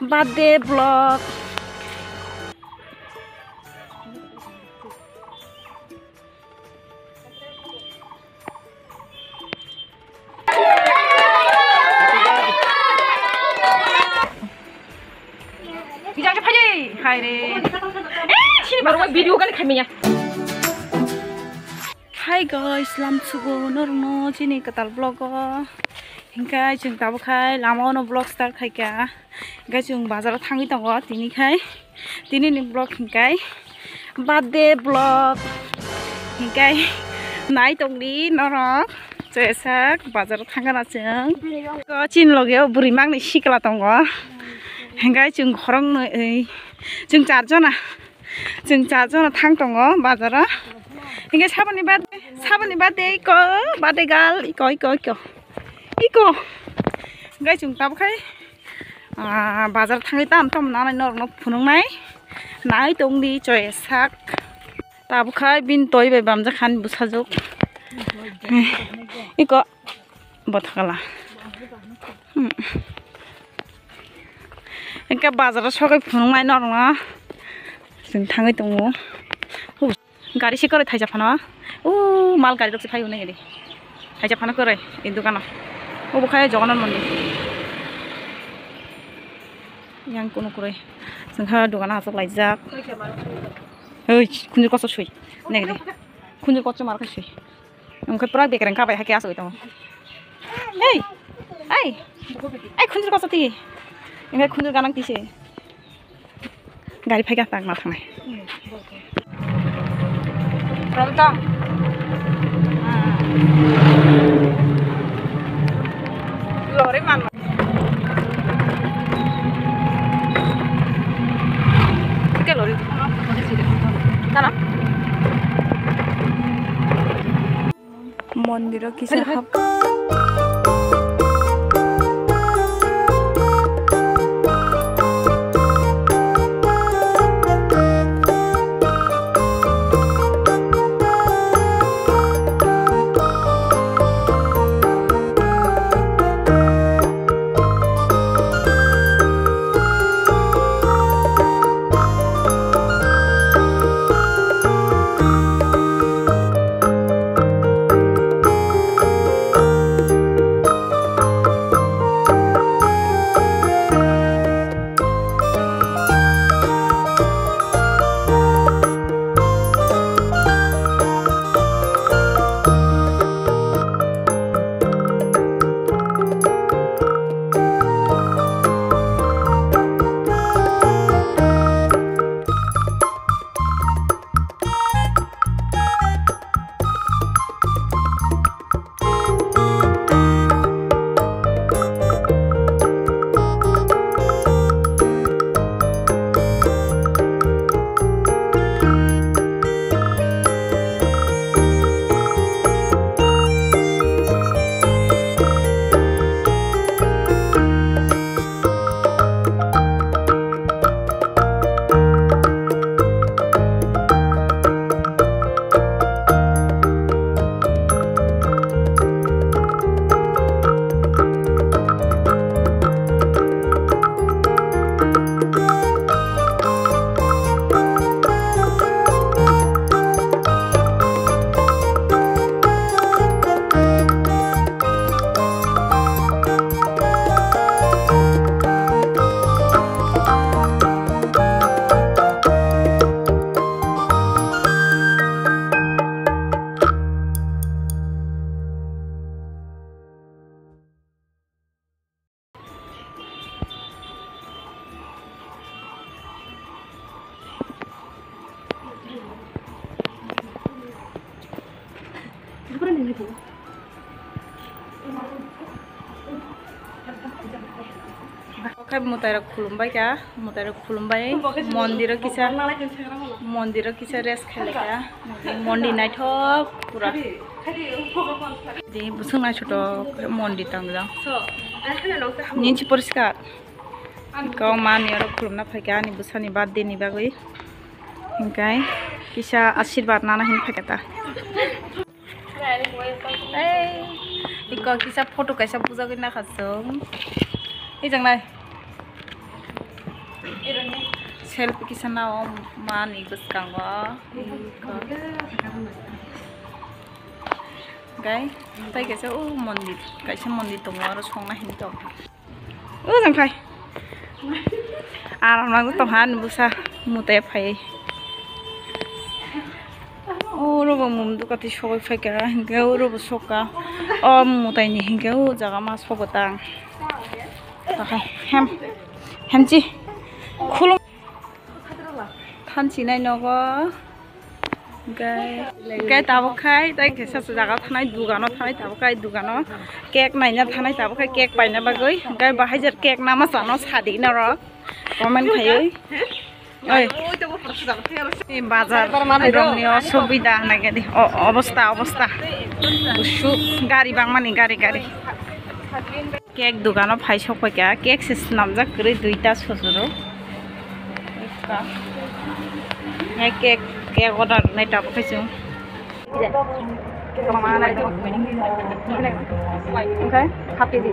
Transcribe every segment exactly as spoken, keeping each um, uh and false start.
Birthday vlog. Bijak ke phai, hai re. Eh, sini baru video kali kami ya. Hi guys, lam sugo norno chini katal vlog o. Hingkai chwng tabuk khai lama ono vlog start khaika. Hingkai chwng bazar o thangwi tongo tini khai. Tini ni vlog hingkai birthday vlog. Hingkai nai tongdi norok. Chwsak bazar o thangkha na chwng. Ko chin loge o bwrwi mangni sikla tongo. Hingkai chwng khoroknwi, chwng char jona. Chwng char jona thang tongo bazar o. Hingke saboni birthday, saboni birthday iko, birthday girl iko, iko, iko. Iko. Hingke chwng tabuk khai, ah, bazar thangwi tam tam nanai norokno phunuknai. Nai tongdi chwsak. Tabuk khai bini toi bai bamjak hani bwsajwk. Iko. Bothakala. Hmm. Engke bazar o sogwi phunuknai norokno. Chwng thangwi tongo. Gari se kwrwi thaisa phano. O mal gari rok se phai hwnwi hwnwi. Thaisa phano kwrwi e dukano. Obo khai Jagannath mondir. Yang kunu kwrwi. Chwng kha dukano aswk laijak. Oi, khunjur koso sui. Nengri. Khunjur koso mar kha sui. Omo khe pura bekereng kabai hakhe asugwi tongo. Ei! Ei! Ei, khunjur koso ti. Omo khe khunjur ganang tise. Gari phaikha tak ma thangnai. Lori man. Ke lori. Tara. Mondiro kisa hap. Oke, mutai rok khulumbai kha, mutai rok khulumbai, mondiro kisa, mondiro kisa rest khailai kha, mondi naithok pura. Di bwswk naithotok mondi tongjak. Ninchi poriskar. Kok mani oro khulumna phaikha ani bwsani birthday ni bagwi. Hinkhe kisa asirwad nana hin phaikha ta. Ei, iko kisa photo kaisa bujagwi nakha chwng. Ijang nai. Selfie kisa nao mani bwskango. Gai, tai kaisa o mondir, kaisa mondir tongo, aro songna hinwi tong. O jang phai. Aram nang tong han busa mutai phai. O robo mum dukati sogwi phaikha, hinkhe o robo sokha. O mutai ni hinkhe o jaga ma sobo tang. Takai hem, hemchi. Khulum. Thanchi nai nogo. Gai, gai tabuk khai, tai kisa jaga thanai, dugano thanai, tabuk khai dugano cake naina thanai, tabuk khai cake paina bagwi. Gai bahai jar cake nama sano sadi norok comment khaiwi. Oi. Ni bazar rongni osubida nai gadi. O, obosta, obosta. Busu gari bangmani, gari, gari. Cake dugano phai sok paikha, cake se swnamjak kwrwi duita sosoro. Ekka. Hai cake, cake order nai tabuk khai chwng. Oke, half K G.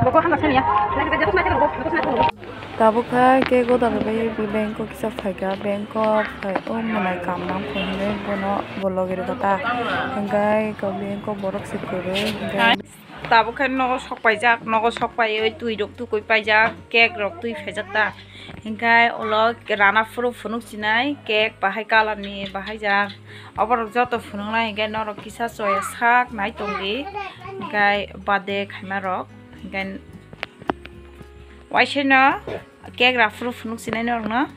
Boko hamna saniya. Tabuk khe cake order rwbai bank o kisa phaikha, bank o phai o mwnai kam nang phai hinwi bono bo logi rwkha ta. Hinkhe bank o borok se kwrwi hinkhe. Tabuk khe nogo sok paijak, nogo sok paiwi twi rok tukui paijak, cake rok twi phaijak ta. Hinkhe ulo rana phuru phunuk sinai cake bahai colour ni bahai jak. Oborok joto phunuknai hinkhe norok kisa choya sak nai tongdi. Hinkhe birthday khaima rok hinkhe waiseno. Cake raphuru phunuk sinai norokno.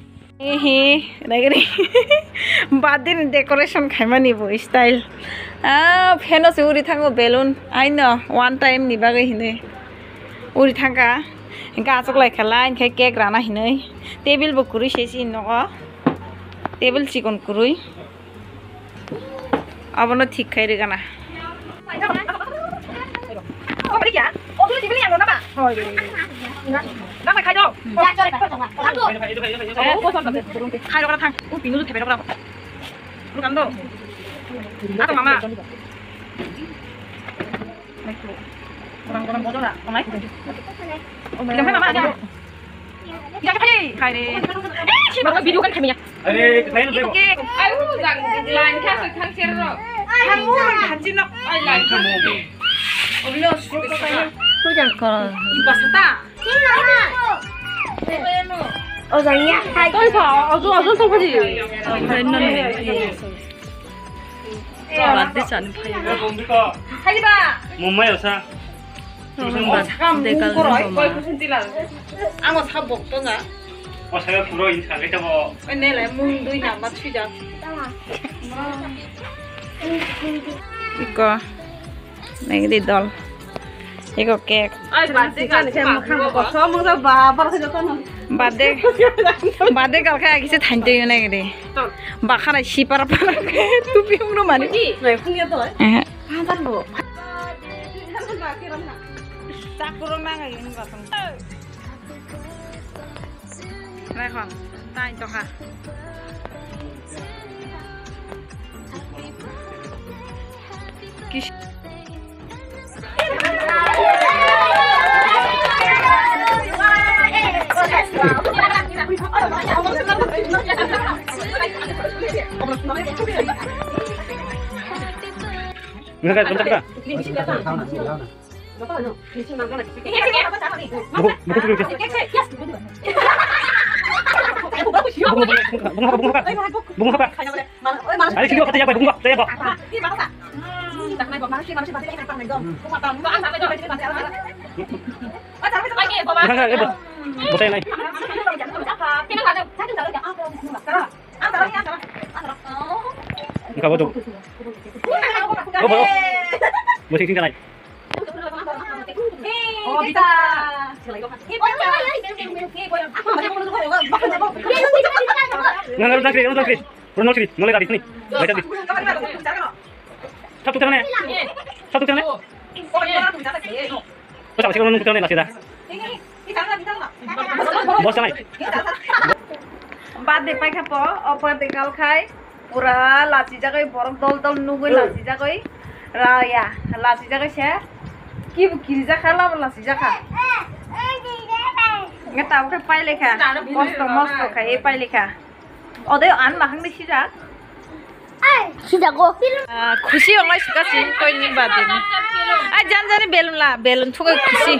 Ehe, nagari. Birthday ni decoration khaimani bo style. Ah, fan o se uri thango balloon. Aino one time ni bagwi hinwi. Uri thangkha. Hinkhe achuk lai khala, hinkhe cake rana hinwi. Table bo kwrwi se si nogo. Table chikon kwrwi. Abono thik khai rwgana. Hai re. Eh, si baru video kan kami ya. Are, lain. Oke. Ayo, lang, lang, kasih kan share lo. Kamu kan sih nak. Ay, lang. Kamu. Oblo, suka saya. Kujang ko. Ibas ta. Oh, jangnya. Tol pa, ojo, ojo, tol pa di. Birthday chani phai. Hai ba. Mumbai osa. Birthday kal ni mama. Amo sabok to na. O saya puro in sagai tabo. Oi ne lai mung dui na ma thui ja. Iko. Nagdi dol. Iko cake. Ai, birthday kal khe mokhang bo kosom, mung ba, bar khe joto no. Birthday, birthday kal khe agise thain twi nagdi. Bakhara sipar para khe tupi umno mani. Nai phung ya to. Eh. Hajar bo. Chakuro nangai ni batang. Rekhon, tai tokha. Kish- Nggak, nggak, nggak. Buku, buku dulu, Jess. Bunga apa, bunga apa? Bunga apa? Ayo, sini, apa, apa, bunga, apa? Bunga, apa, apa? Bosai, nai. Engka bodo. Bobo. Musik sing kalai. Nang nang dangkri, nang dangkri. Nang dangkri, nang dangkri. Baca di. Satu tangan ya. Satu tangan ya. Basta, basta, basta, basta, basta. Basta nai. Birthday paikha po, o birthday kal khai. Pura lachijagwi borok dol dol nugwi lachijagwi raya lachijagwi se kibu kirijakha labo lachijagkha. Nge tabukhe pailekha mosto mosto khai pailekha. Odai an mahang de sijak. Sijago. Ah, khusi ongoi sika sin koi ni bade ni. Ai jan jani belun la belun thugai khusi.